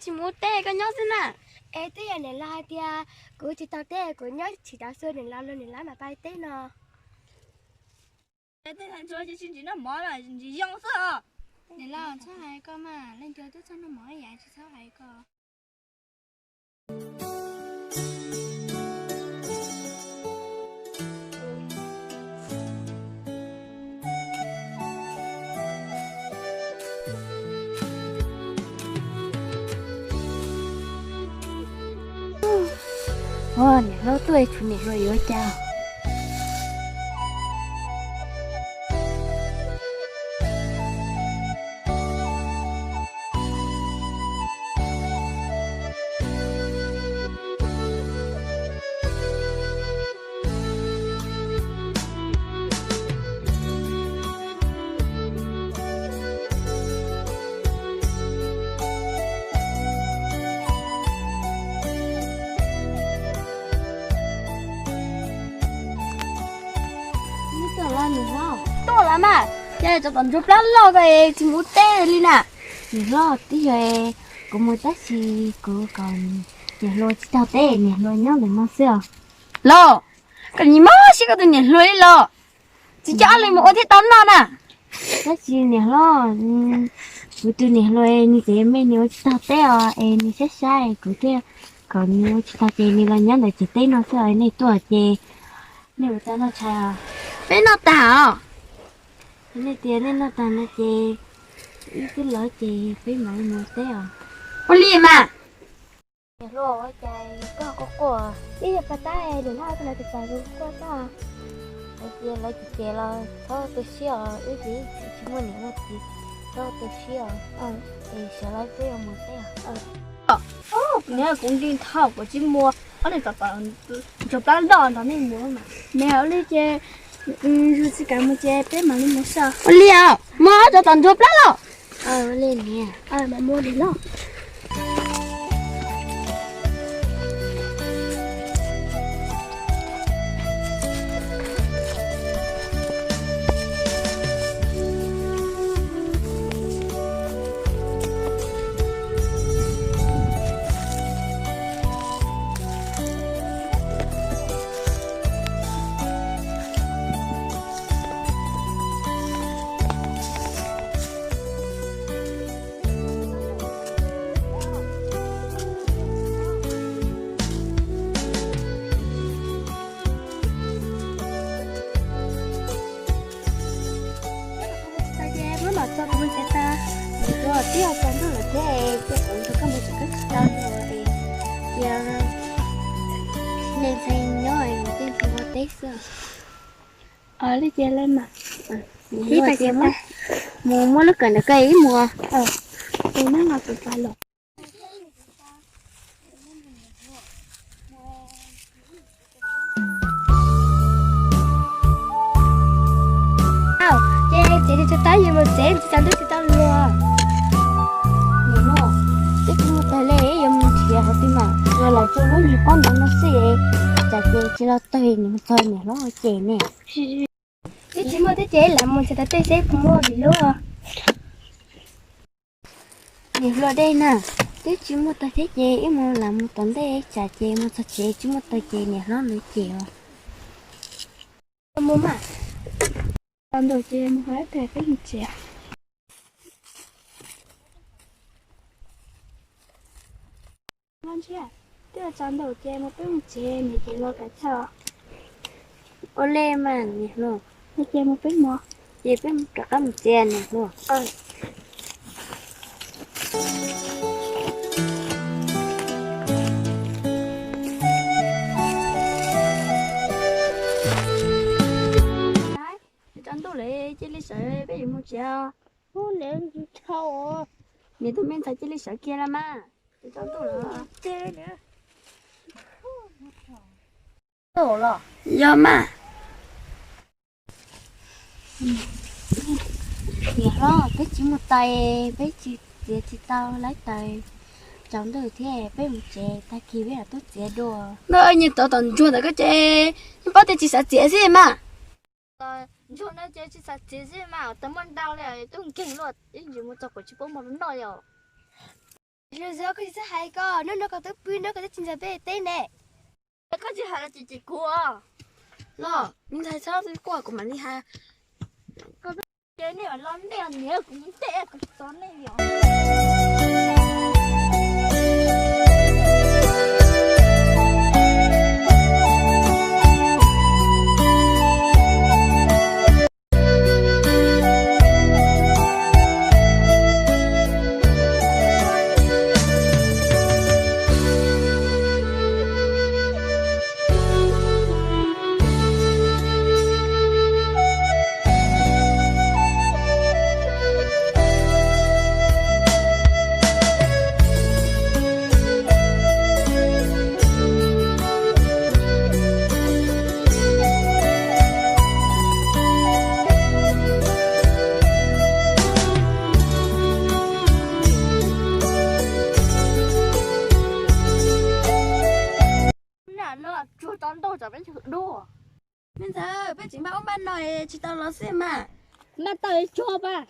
Tsis mus teb, koj nyob xwb na. Es twb yog niam laus hais tias kuv tsis tau teb, kuv nyob tsis tau xwb, niam laus los niam laus mam pais teb no. Tej ntsuag ces tsis ntsib noj mov, ntsib yoo xwb os. Niam laus txhob hais koj mas, leej twg twb txhob noj mov ib yam, tsis txhob hais koj. Niam hlob tuaj, tshuav niam hluas yuav cas. Tuaj lawm mas, cas tseem tom ntsuag plab loj ko es tsis mus teb li na. Niam hlob, twb yog kuv mus tab sis kuv kom niam hluas tsis tau teb, niam hluas nyob ntawm no xwb os. Los, koj nim mob siab koj tus niam hluas li los, tsis coj ob leeg mus ua thiaj tau noj na. Tab sis niam hlob, kuv tus niam hluas nws tseem me, nws ua tsis tau teb os, es nws saib saib kuv thiaj kom nws ua tsis tau ces nws los nyob ntawm tsev teb no xwb os. Nej tuaj ces nej ua tau noj tshais os. Peb noj tag os. Nej tias nej noj tag no ces wb twb los ces peb mam li mus teb os. Ua li mas. Niam hluas, ua cas koj quaj quaj? Twb yog pas tab niam hlob koj lawv tus pas quaj quaj. Hais tias lawv cem cem los txhob tu siab os, wb tseem tsis muaj niam muaj txiv, txhob tu siab os. Es sawv los peb yuav mus teb os. Kuv niam kuv nti thaum kuv tsis muaj, ob leeg tom tom ntsuag plab loj nrog nej mus mas. Niam, ua li ces yus tsis kam mus ces peb mam li mus xwb. Ua li os, mus ob cov tom ntsuag plab loj. Ua li niam, mam mus li los. Ces muab mam txog kuv mus tsev tas, kuv twb txog ntuj lawm thiab, ces kuv nrog koj mus tsev koj tsis tau los es, cia nej ntxhais nyob es kuv thiaj mus ua teb xwb. Li ces li mas, ib tag ces mus muab lub kawm ntawm koj ib muag. Tus neeg no tus pais los. Ces txiav tsis tau taub, yuav mus tsev tsis tau ntuj tsis tau hmo. Niam hlob, twb tsis muaj tag li, yuav mus nrhiav qhov twg mas, los txog lub niag pob ntawd no xwb, tsam ces tsis los tag nws mus txog niam hlob ces ne. Twb tsis muaj thiab ces lam mus nrhiav tas tej seb puas muaj vim lub. Niam hluas dej na, twb tsis muaj tag thiab ces wb mus lam mus tom ntej tsam ces mus txog tsev tsis muaj tag ces niam hlob lawv cem os. Mus mas, tsaus ntuj ces mus hais peb mus tsev. Twb tsaus ntuj ces mus peb mus tsev, niam ces los kav txhawj. Ua li mas niam hluas, ces mus peb mus, ces peb rov qab mus tsev niam hluas. Tsaus ntuj lawm cia li sawv peb yuav mus tsev. Niam tus me ntxhais cia li sawv kiag los mas, tsaus ntuj lawm. Yog mas. Niam hlob, peb tsis muaj tais, peb tsis txiav tsis tau lawv taws, tsaus ntuj thiab peb mus tsev, tag kis peb mam tuaj txiav dua. Ntuj, nyias tov tom ntsuag ntawm koj ces yeej paub tias tsis xav txiav xwb mas. Ntsuag no ces tsis xav txiav xwb mas, tau muaj ntau li twb nkeeg luaj, ib ntsis mus txog kuv tsis paub mus noj yom. Los koj tsis txhob hais ko, hnub no koj twb pw no koj twb tsis ntxuav peb teb ne. Koj tsis hais los tsis cem kuv os. Los, me ntxhais txhob quaj kuv mam li hais. Ces nej los nej niam kuv mus tej kuv txov nej os. Nam no tsuag tau ntau tsam peb tsis dua. Me ntxhais, peb tseem npaj ub npaj no tsis tau los xwb mas. Npaj tau tsuag pas.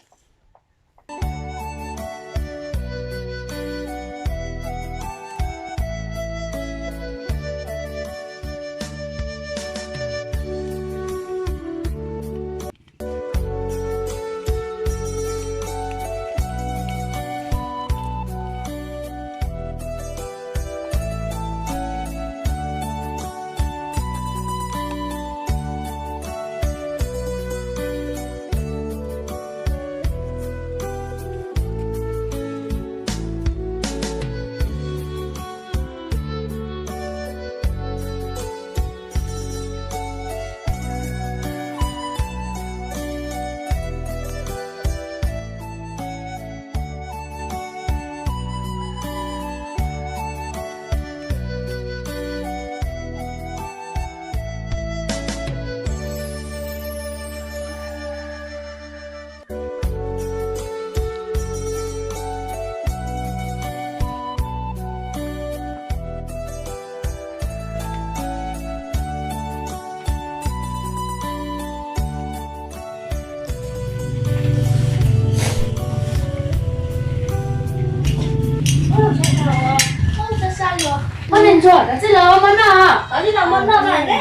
Poj niam ntsuag, koj txij los ua mov noj, koj txij los ua mov noj na.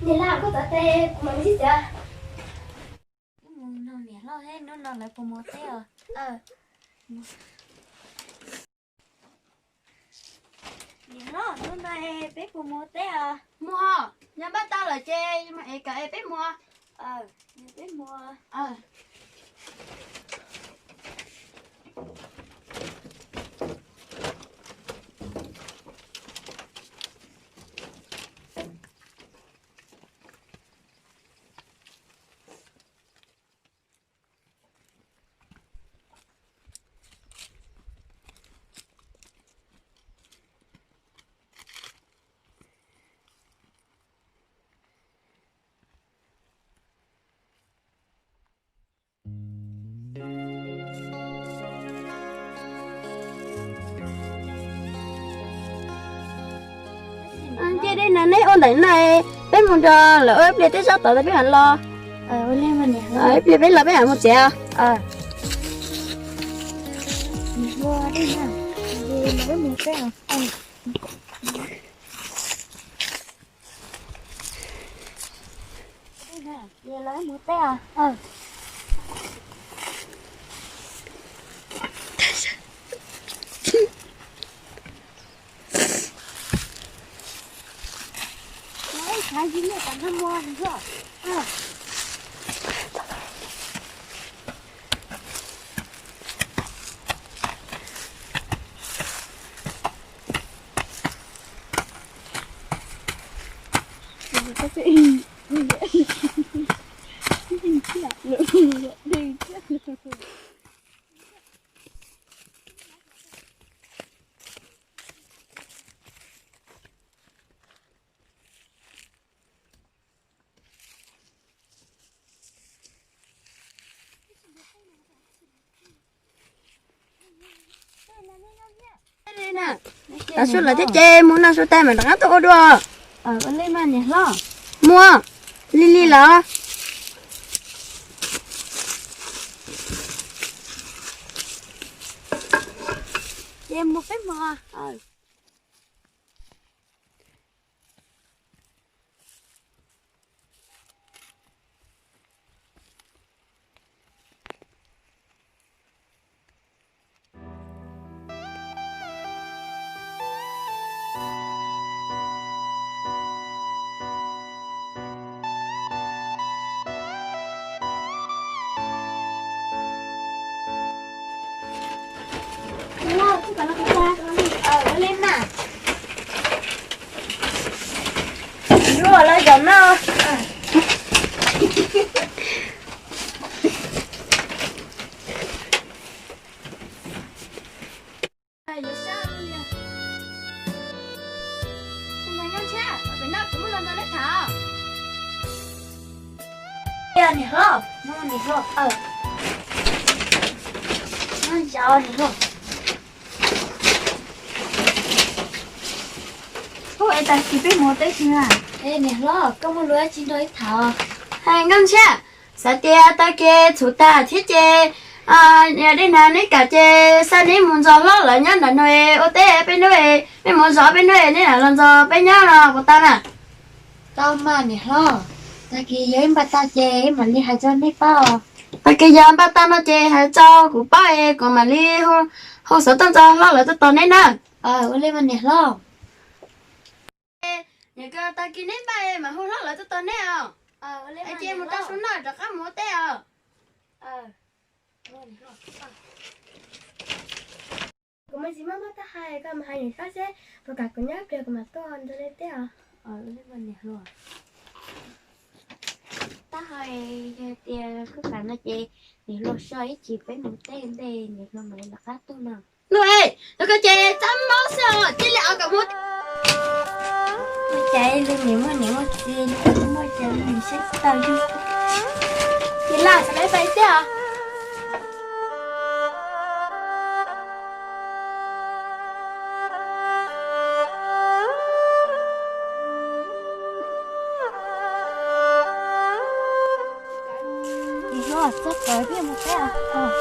Niam laus, koj txav tes kuv mam li sib txiav. Wb mus nug niam hlob seb hnub no lawv puas mus teb os. Niam hlob, hnub no peb puas mus teb os? Mus, yog npaj tau lawm ces mam es kom es peb mus. Peb mus. Nce dej na, neb ua ntawm na, peb mus nrog lawv ua ib pliag, tej zaub tod peb mam los. Ib pliag peb los peb mam mus txiav. Tav su lawm thiab ces mus noj su tas mam rov qab tuaj ua dua. Mus, lig lig lawm. Ces mus peb hmos. Ua li mas. Luaj lawm zaum no. Yuav sab li. Ntshai, pem no kuv muaj lo ntau neb tham. Niam hlob, niam hlob, niam hlob. Ub, es tag kis peb mus teb tsi na? Niam hlob, koj muaj lus dab tsi nrog wb tham? Hais Nkauj Ntshiab, xav tias tag kis txhum tag thiab ces, yog dej nag neb kam ces xa neb mus ntxov hlob lawv nyob nram no ua teb peb hnub, neb mus ntxov peb hnub neb mam los ntxov peb nyob no puas tau na? Tau mas niam hlob, tag kis yog wb npaj tau ces wb mam li hais rau nej paub. Tag kis yog npaj tau no ces hais rau kuv paub es kuv mam li hu xov tooj rau hlob lawv tuaj tos neb na. Ua li mas niam hlob. Niam ko, tag kis neb npaj mam hu hlob lawv tuaj tos neb os. Es cia mus rau sub noj rov qab mus ua teb os. Kuv mas tsis muaj mob tab hais, koj mus hais niam hlob seb puas kam kuv nyob pliag kuv mam tuaj nrog nej teb os. Tab hais yog tias koj kam no ces niam hluas so ib chim peb mus teb ntej niam hluas mam li rov qab tuaj no. Nuj es, tus ko ces txaj mob xwb os, cia li os kom mus. Ua cas li niam muaj niam muaj txiv li muaj cas li niam saib tsis taus li. Ces laj xav peb pais teb os. Niam hluas, txog tod peb mus teb os.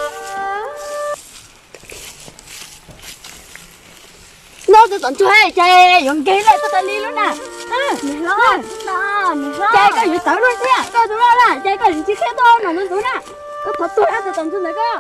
Noj tus tom ntsuag cas yuav nkeeg lawm txog tas li lub na. Niam hlob, niam hlob, cas koj yuav tawv luaj thiab, koj tus loj na, cas koj yuav tsis qhia tuaj no tus ntsuag na. Koj thov tuag tus tom ntsuag ntawd koj.